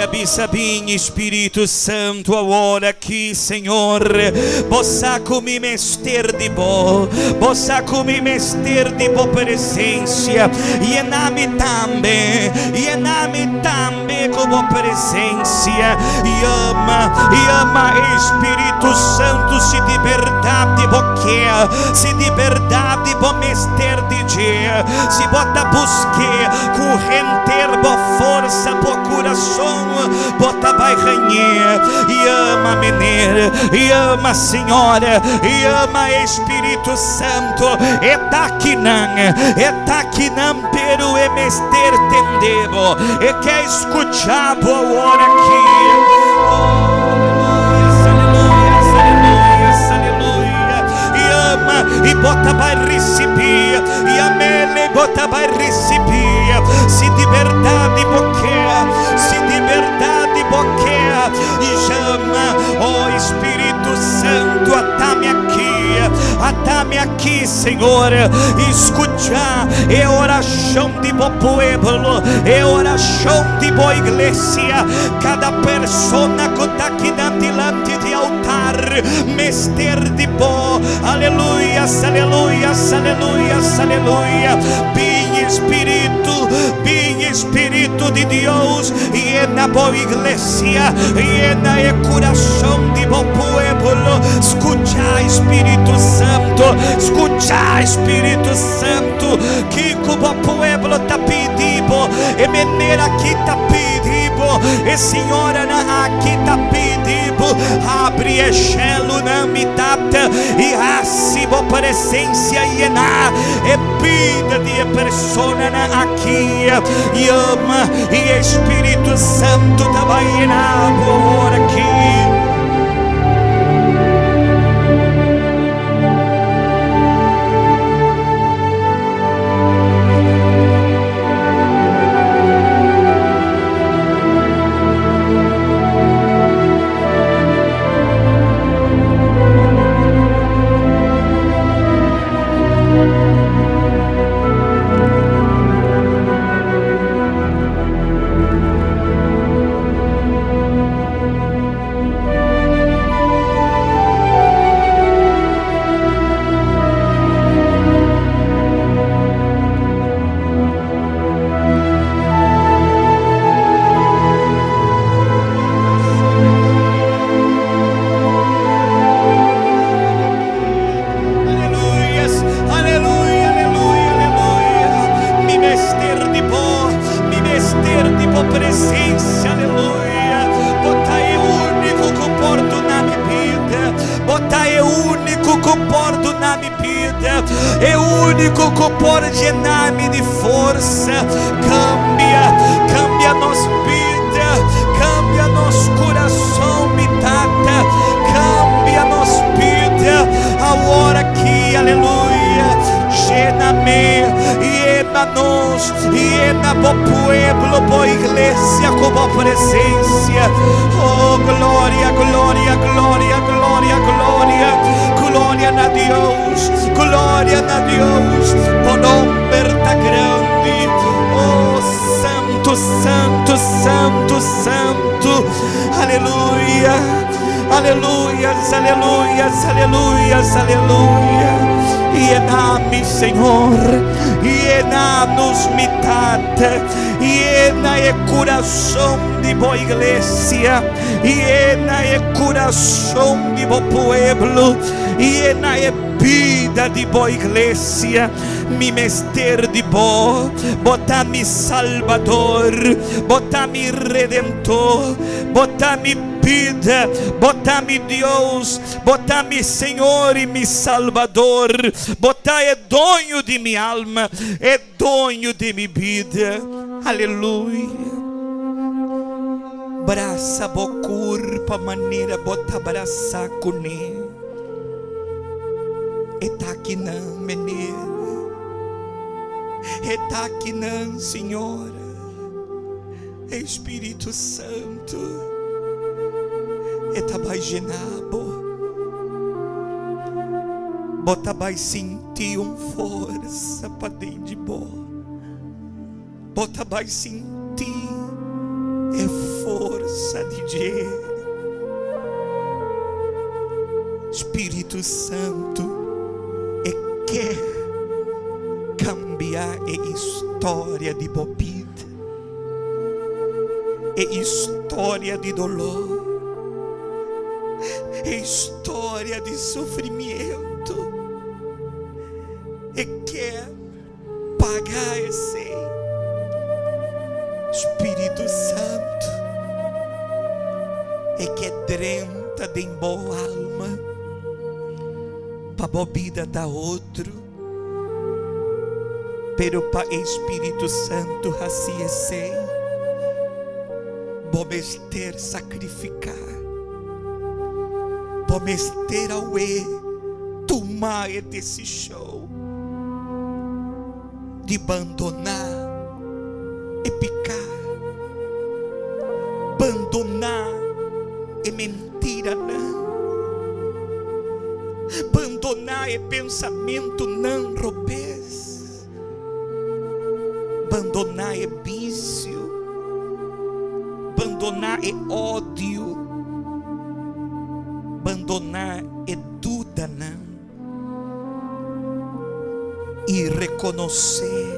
El a bisa, Bin, Spiritu Santu, awor aki, Señor. Bo sa ku mi mester di Bo. Bo sa ku mi mester di Bo presensia. Yena mi tambe, yena mi tambe ku Bo presensia. Yama, yama e Spiritu Santu si di bèrdat di bo ke, si di bèrdat di bo mester di dje, si bo ta busk'é ku henter bo forsa, bo kurason, bo ta bai hañ'é. Yama mener, yama señora, yama e Spiritu Santu. E ta akinan, e ta akinan, pero e mester tende bo. E ke skucha bo awor aki. Aleluya, aleluya, aleluya. Yama i bo ta bai risibí. Yam'el i bo ta bai risibí. Si di berdad bo ke, si di berdad bo ke, yama, oh Spiritu Santu, atami aki, atami aki, Señor, skucha e orashon di bo pueblo, e orashon di bo iglesia, kada persona ku ta akinan dilanti di altar mester di bo. Aleluyas, aleluyas, aleluyas, aleluya. Bin Spiritu, bin Spiritu di Dios, yena bo iglesia, yena e kurason di bo pueblo. Skucha, Spiritu Santu, skucha, Spiritu Santu, kiko bo pueblo ta pidi bo, e menera aki ta pidi bo, e señoranan aki ta pidi bo. Abri e shelunan, mi Tata, i hasi bo presensia yená e bida di e personanan aki. Yama i e Spiritu Santu ta bai yená bo awor aki. Aleluyas, aleluya, aleluya, aleluya. Mi mester di bo, mi mester di bo presencia, aleluya. Bo ta e único ku por duna mi bida, bo ta e único ku por duna mi bida, e único ku por llena mi di forsa. Cambia, cambia nos bida, cambia nos curason, mi Tata, cambia nos bida awor aki, aleluya. Llena-me, llena nos, llena bo pueblo, bo iglesia cu bo presencia. Oh, gloria, gloria, gloria, gloria, gloria, gloria na Dios, gloria na Dios, bo nomber ta grandi. Oh, santo, santo, santo, santo. Aleluya, aleluyas, aleluyas, aleluyas, aleluya. Yena mi, Señor, yena nos, mi Tata, yena e curason di bo iglesia, yena e curason di bo pueblo, yena e bida di bo iglesia. Mi mester di bo, bo ta mi Salbador, bo ta mi Redentor, bo ta mi bida, bo ta mi Dios, bo ta mi Señor i mi Salbador, bo ta e doño di mi alma, e doño di mi bida. Aleluya! Brasa bo kurpa manera bo ta brasá kuné. E ta akinan, meneer. E ta akinan, señora. E Spiritu Santu e ta bai llená bo. Bo ta bai sinti un forsa paden di bo. Bo ta bai sinti e forsa. forsa di dje. Spiritu Santu e ke kambia e istoria di bo bida, e istoria di doló, e istoria di sufrimientu. E ke paga esei. Spiritu Santu e ke drenta den bo alma pa bo bida ta otro. Pero pa e Spiritu Santu hasi esei, bo mester sakrifiká. Bo mester awe tuma e desishon di bandoná e piká, bandoná e mentiranan, bandoná e pensamentunan robes, bandoná e bisio, bandoná e ódio, bandoná e dudanan. I rekonosé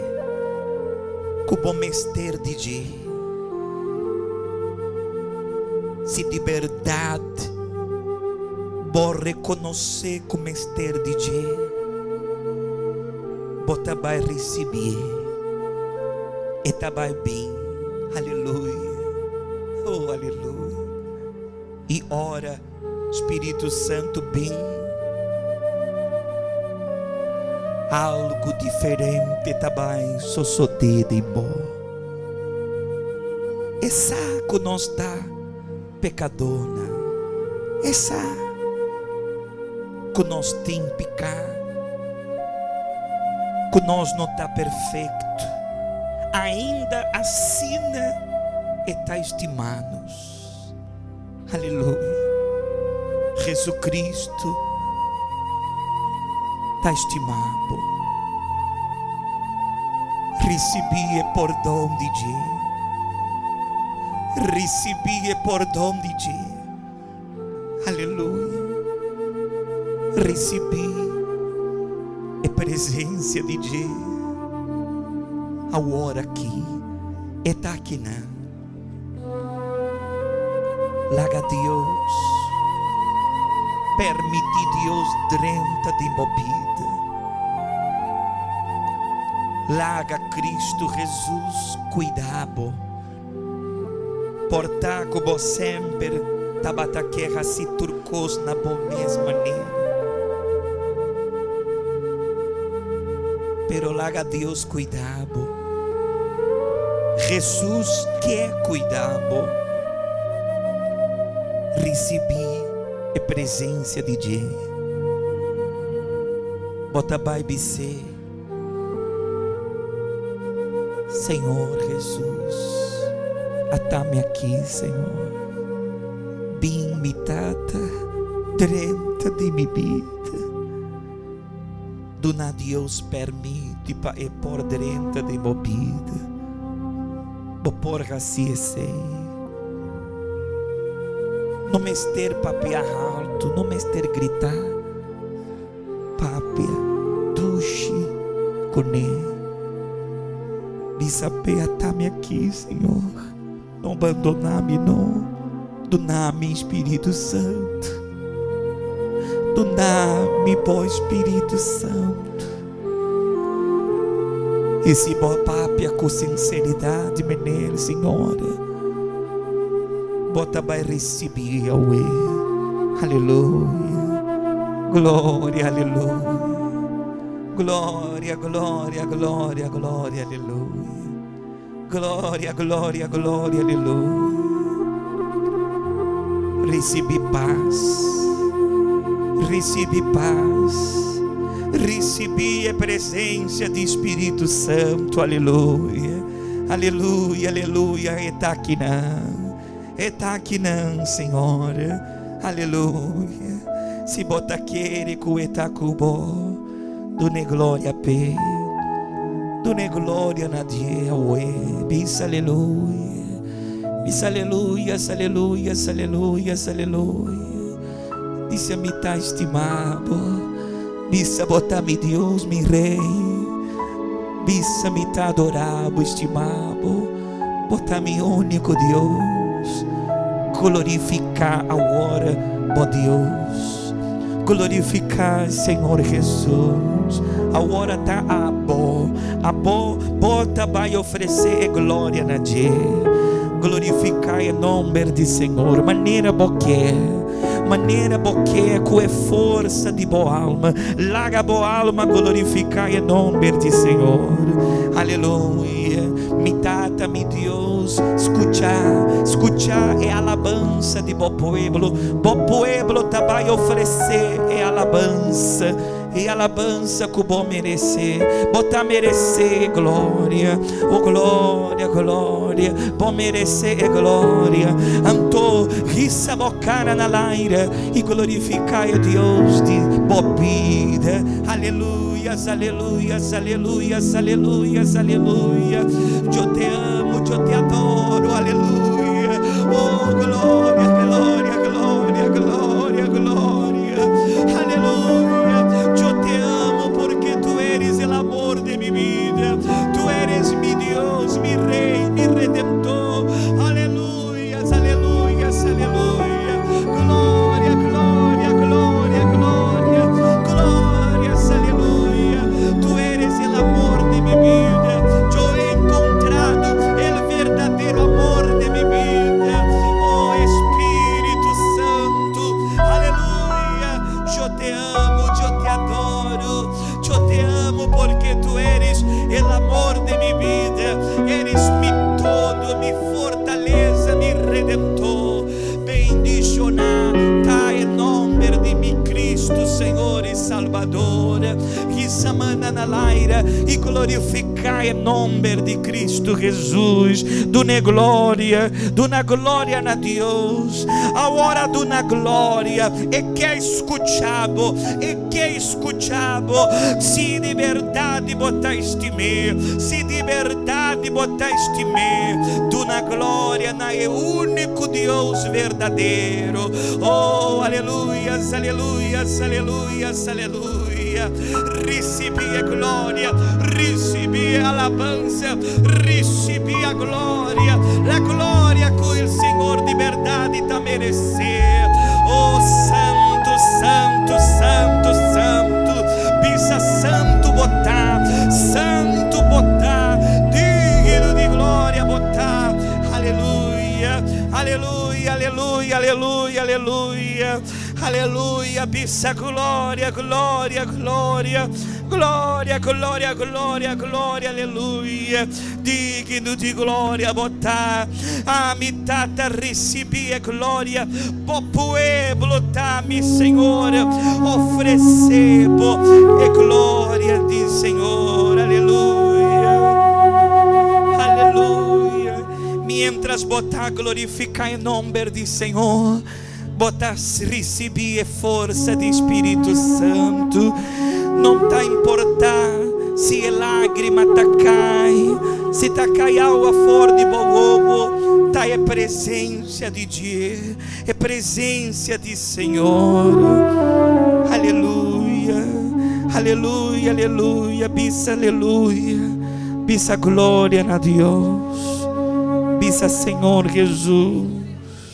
ku bo mester di dje. Si di bèrdat bo rekonosé ku mester di dje, bo ta bai risibié. E ta bai bin. Aleluya! Oh, aleluya! I ora Spiritu Santu bin, algu diferente ta bai sosodé den bo. E sa ku nos ta pekadónan. E sa ku nos tin piká, ku nos no ta perfekto. Ainda asina e ta stima nos. Aleluya! Jesucristo ta stima bo. Ricibi e pordon di dje. Ricibi e pordon di dje. Aleluya! Ricibi e presencia di dje. Awor aki e ta akinan. Laga Dios permití Dios drenta den bo bida. Laga Cristo Jesus cuida bo. Por ta cu bo semper tabata ke haci tur cos na bo mes manera. Pero laga Dios cuida bo. Hesus ke kuida bo. Risibí e presensia di dje. Bo ta bai bis'é, Señor Hesus, atami aki, Señor. Bin mi Tata, drenta di mi bida. Duna Dios permiti pa e por drenta den bo bida. Bo por hasi esei. No mester papia haltu, no mester grita. Papia dushi kuné. Bisa p'e, Atami aki, Señor. No bandoná mi no. Duna mi Spiritu Santu. Duna mi bo Spiritu Santu. I si bo papia ku sinseridat, meneer, señora, bo ta bai risibí awe. Aleluya. Gloria, aleluya. Gloria, gloria, gloria, gloria, aleluya. Gloria, gloria, gloria, aleluya. Ricibi paz, ricibi paz, ricibi e presencia di Spirito Santo, aleluya, aleluya, aleluya, e ta akinan, e ta akinan, Señor, aleluya. Si bo ta kere cu e ta cu bo. Dun'e gloria p'e. Dun'e gloria na dje awe. Bisa aleluya. Bisa aleluyas, aleluyas, aleluyas, aleluya. Bisa mi ta stima bo. Bisa bo ta mi Dios, mi Rei. Bisa mi ta adora bo, stima bo. Bo ta mi úniko Dios. Glorifiká awor bo Dios. Glorifiká Señor Jesus. Awor ta abo. Abo bo ta bai ofresé e gloria na dje. Glorifiká e nòmber di Señor manera bo ke. Manera bo ke ku e forsa di bo alma. Laga bo alma glorifiká e nòmber di Señor. Aleluia. Mi Tata, mi Dios, skucha, skucha e alabansa di bo pueblo. Bo pueblo ta bai ofresé e alabansa, e alabansa ku bo meresé. Bo ta meresé gloria, o gloria, gloria, bo meresé e gloria. Anto, hisa bo kara na laira i glorifiká e Dios di bo bida. Aleluyas, aleluyas, aleluyas, aleluyas, aleluya. Yo te amo, yo te adoro, aleluya. Oh, gloria, gloria, gloria, gloria, gloria. Aleluya. Yo te amo porque tú eres el amor de mi vida. Tú eres mi Dios, mi Rey, mi Redentor. Aleluyas, aleluyas, aleluya. Gloria, gloria, gloria, gloria. Glorias, aleluya. Tú eres el amor de mi vida. Yo he encontrado el verdadero amor de mi vida. Oh Espíritu Santo, aleluya. Yo te amo, yo te adoro. Yo te amo porque tú eres el amor de mi vida. Eres mi todo, mi fortaleza, mi redentor. Bendishoná ta e nòmber di mi Cristo, Señor i Salbador. Hisa man na laira i glorifiká e nòmber di Cristo Jesus. Duna gloria, duna gloria na Dios. Awor duna gloria. E ke skucha bo, e ke skucha bo. Si di bèrdat bo ta stim'é, si di bèrdat bo ta stim'é, duna gloria na e úniko Dios berdadero. Oh, aleluya, aleluya, aleluya, aleluya. Risibí e gloria, risibí alabansa, risibí e gloria, e gloria ku e Señor di bèrdat ta meresé. Oh, Santu, Santu, Santu, Santu, bisa Santu bo ta, Santu bo ta, digno di gloria bo ta. Aleluya, aleluya, aleluya, aleluya, aleluya, aleluya, bisa gloria, gloria, gloria, gloria, gloria, gloria, gloria, aleluya. Digno di gloria bo ta. Ah, mi Tata, risibí e gloria. Bo pueblo ta, mi Señor, ofresé bo e gloria di Señor. Aleluya. Aleluya. Mientras bo ta glorifiká e nòmber di Señor, bo ta risibí forsa di Spiritu Santu. No ta importá si e lágrima ta kai, si ta kai awa for di bo wowo, ta e presensia di Dios, e presensia di Señor. Aleluya, aleluya, aleluya, bisa aleluya, bisa gloria na Dios, bisa Señor Jesus,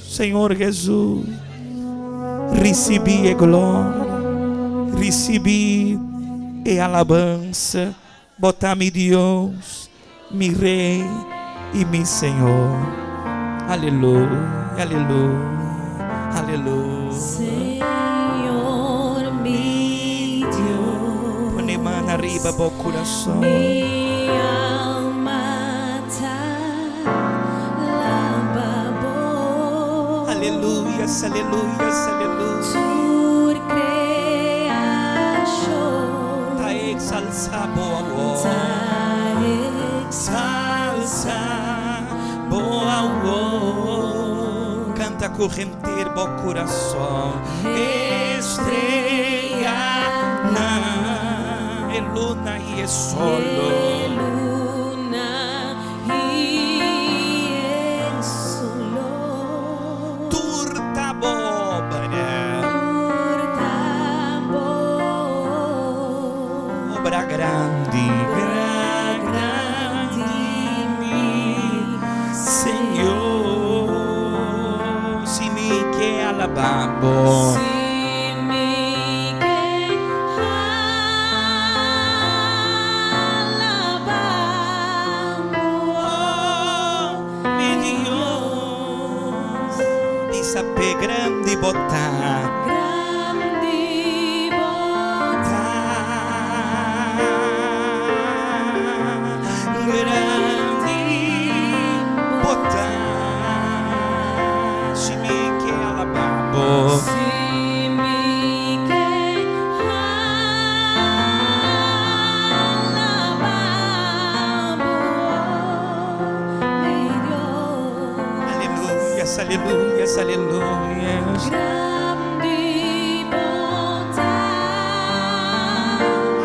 Señor Jesus, risibí e gloria, risibí e alabansa, bo ta mi Dios, mi Rei i mi Señor. Aleluya, aleluya, aleluya. Señor mi Dios. Pone man ariba bo kurason. Mi alma ta alabá bo. Aleluya, aleluya, aleluya. Tur kreashon. Ta eksaltá bo awor. Ta Eksaltá bo awor. Kanta ku henter bo kurason. Streanan, e luna i e solo. Luna i e solo. Obra grandi, Obra grandi mi Señor. Si mi ke alabá bo. Si mi ke alabá bo. Mi Dios. Bisa p'e grandi bo ta. Grandi bo ta. Grandi bo ta. Si mi ke alabá bo. Si mi ke alabá bo, mi Dios. Aleluya, aleluya, aleluya. Grandi bo ta.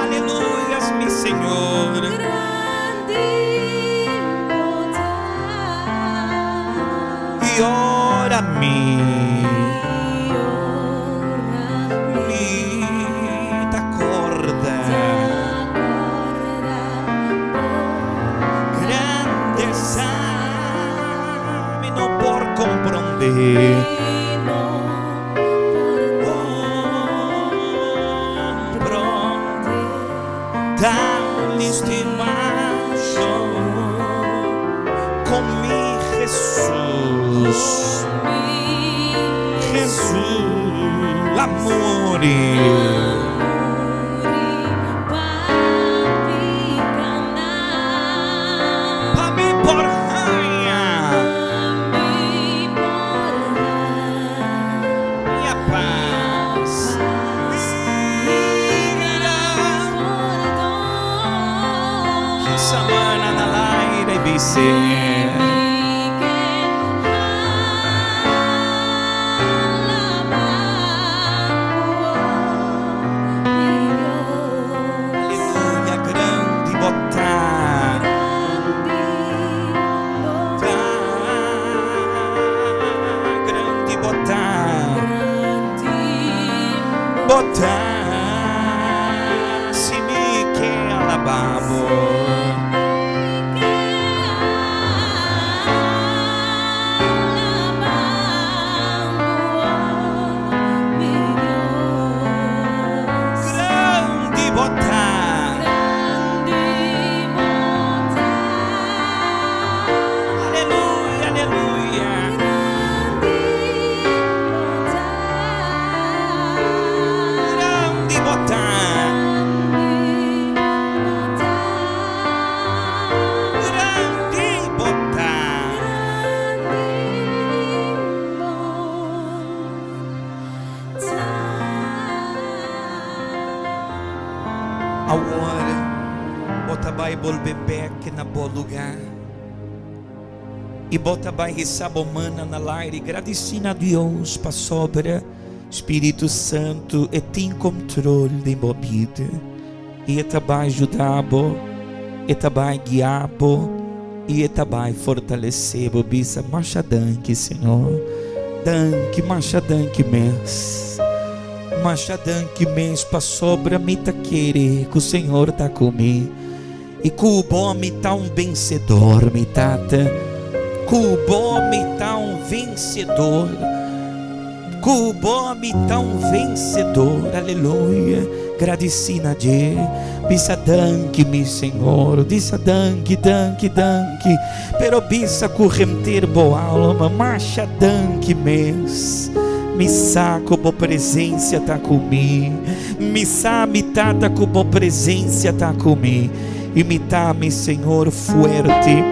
Aleluya, mi Señor. Grandi bo ta. I ora mi. I ora Mi ta korda. Ta korda bo Grandesa mi no por komprondé. Mi no por Komprondé tal estimashon ku mi Hesus. Hesus a muri. Pa mi por haña. Mi pas. Mira. Hisa man na laira i bis'é. Aleluya, grandi bo ta. Ta. Grandi bo ta. Bo ta. Si mi ke alabá bo. Grandi bo ta. Aleluya, aleluya. Grandi bo ta. Grandi bo ta. Awor, bo ta bai bolbe bèk na bo lugá. I bo ta bai hisa bo man na laira i gradisí na Dios pasobra Spiritu Santu e tin kontrol di bo bida. I e ta bai yuda bo, e ta bai guia bo i e ta bai fortalesé bo. Bisa, Masha danki, Señor. Danki, masha danki mes. Masha danki mes pasobra mi ta kere ku Señor ta ku mi. I ku bo mi ta un bensedor, mi Tata. Ku bo mi ta un vensedor. Ku bo mi ta un vensedor. Aleluya. Gradisí na dje. Bisa danki, mi Señor. Bisa danki, danki, danki. Pero bisa ku henter bo alma, masha danki mes. Mi sa ku bo presensia ta ku mi. Mi sa, mi Tata, ku bo presensia ta ku mi. I mi ta, mi Señor, fuerte.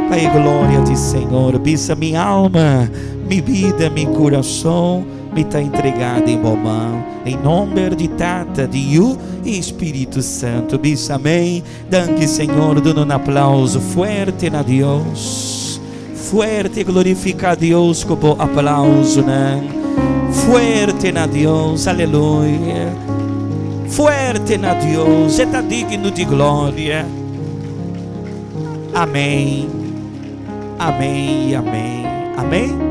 Pa e gloria di Señor. Bisa mi alma, mi bida, mi kurason, mi ta entregá den bo man. Em nòmber di Tata, di Yu i Spiritu Santu. Bisa amèn. Danki Señor, duna un aplauso fuerte na Dios. Fuerte glorifica Dios cu bo aplausonan. Fuerte na Dios, aleluya. Fuerte na Dios, e ta digno di gloria. Amén. Amén y amén. Amén.